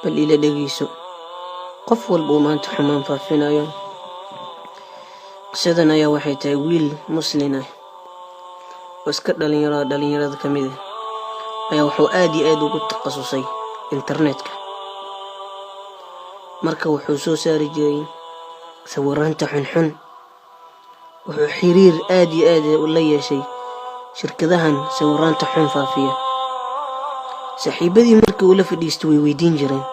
Bal ila dhegeyso, qof walba uu maanta xumaan faafinayo. Qisadan ayaa waxay tahay wiil muslin ah oo iska dhalinyaro, dhalinyarada ka mid ah, ayaa wuxuu aad iyo aad ugu takhasusay internetka. Marka wuxuu soo saari jiray sawiraanta xunxun. Wuxuu xiriir aad iyo aad la yeeshay shirkadahan sawiraanta xun faafiya. Saaxiibadii markii uu la fadhiisto way weydiin jireen: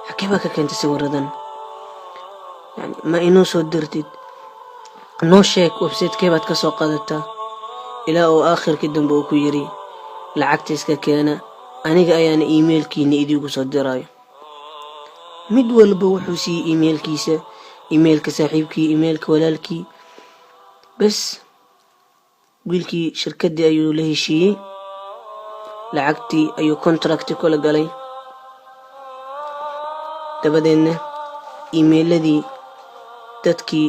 "Xagee baa ka keentay sawiradan? Yani ma inoo soo dirtid? Noo sheeg website-kee baad ka soo qaadataa?" Ilaa uu aakhirkii dambe uu ku yiri: "Lacagta iska keena, aniga ayaana emailkiina idiigu soo dirayo." Mid walba wuxuu siiyey emailkiisa, emailka saaxiibkii, emailka walaalkii. Bes, wiilkii shirkaddii ayuu la heshiiyey, lacagtii ayuu contract kula galay. Dabadeedna emailadii dadkii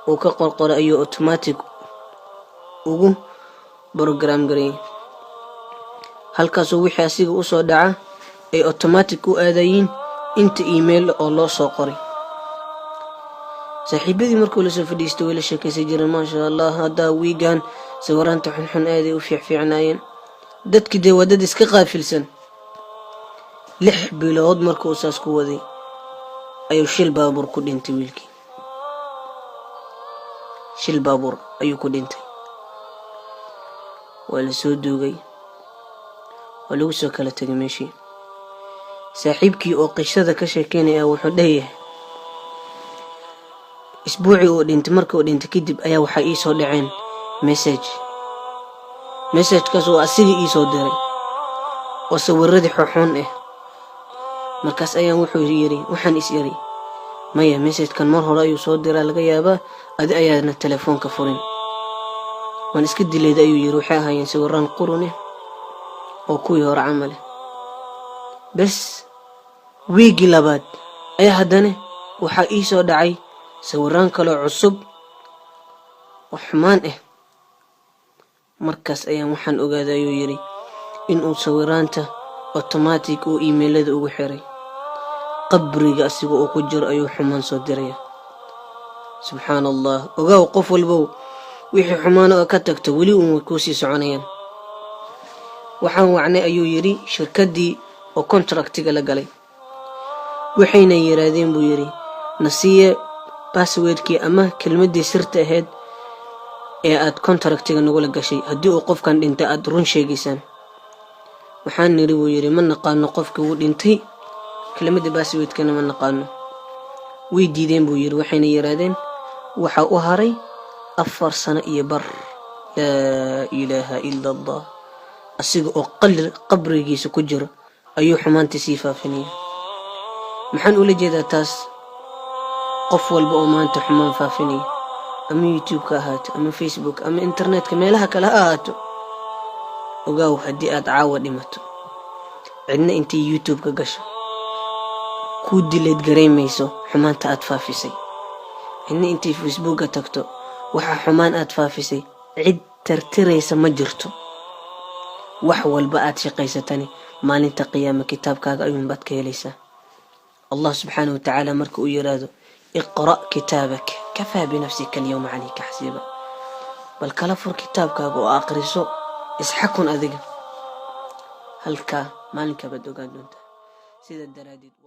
uu ka qorqoray ayuu automatic ugu program gareeyay, halkaasoo wixii asiga usoo dhaca ay automatic u aadayiin inta email oo loo soo qoray. Saaxiibadii markuu lasoo fadhiistay way la sheekaysan jireen: "Maasha Allah, haddaa wiigan sawiraanta xunxun aaday u fiicfiicnaayeen." Dadki dee waa dad iska qaafilsan. 6 bilood marka uu saas ku waday ayuu shil baabuur ku dhintay. Wiilkii shil baabuur ayuu ku dhintay. Waa la soo duugay, waa lagu soo kala tegay meeshii. Saaxiibkii oo qishada ka sheekeynaya wuxuu dheeyahay: "Isbuucii uu dhintay, markii uu dhintay kadib, ayaa waxaa ii soo dhaceen message, messagekaas oo asiga ii soo diray oo sawiradii xuxun ah. Markaas ayaan," wuxuu yiri, "waxaan is iri, maya, messagekan mar hore ayuu soo diraa laga yaabaa, adi ayaana telefoonka furin. Waan iska dilayda," ayuu yiri. "Waxay ahaayeen sawiraan qurun ah oo kuwii hore camal ah." Bes, wiigii labaad ayaa haddana waxaa ii soo dhacay sawiraan kaloo cusub oo xumaan ah. "Markaas ayaan waxaan ogaaday," ayuu yidhi, "inuu sawiraanta automatic uu emailada ugu xiray. Qabriga asiga uu ku jiro ayuu xumaan soo diraya." Subxaana Allah. Ogaaw, qof walbow, wixii xumaan oo ka tagto weli uun way kuusii soconayaan. "Waxaan wacnay," ayuu yidhi, "shirkaddii oo contractiga la galay. Waxayna yiraahdeen," buu yidhi, "nasiiye passwordkii ama kelmaddii sirta ahayd ee aad contractiga nagula gashay, haddii uu qofkan dhintay aada run sheegaysaan. Waxaan nidhi," buu yidhi, "ma naqaano qofkii wuu dhintay, kelmadda passwordkana ma naqaano." Way diideen," buu yidhi. "Waxayna yiraahdeen waxaa u haray 4 sano iyo bar." Laa ilaaha ila Allah. Asiga oo qabrigiisa ku jiro ayuu xumaanta sii faafinaya. Maxaan ula jeedaa taas? Qof walba oo maanta xumaan faafinaya, ama YouTube-ka ahaato, ama Facebook, ama internetka meelaha kale ha ahaato, ogaaw, haddii aad caawa dhimato, cidna intay YouTube-ka gasho kuu dileed gareemayso xumaanta aad faafisay. Cidna intay Facebooka tagto waxaa xumaan aad faafisay cid tirtiraysa ma jirto. Wax walba aad shaqaysatani maalinta qiyaama kitaabkaaga ayuunbaad ka helaysaa. Allah subxaanahu watacaala marka uu yiraahdo: "Iqra' kitaabak, kafaa binafsika alyawma calayka xasiiba." Bal kala fur kitaabkaaga oo aqriso, isxakun adiga halkaa maalinkaa baad ogaan doontaa. Sida daraaddeed.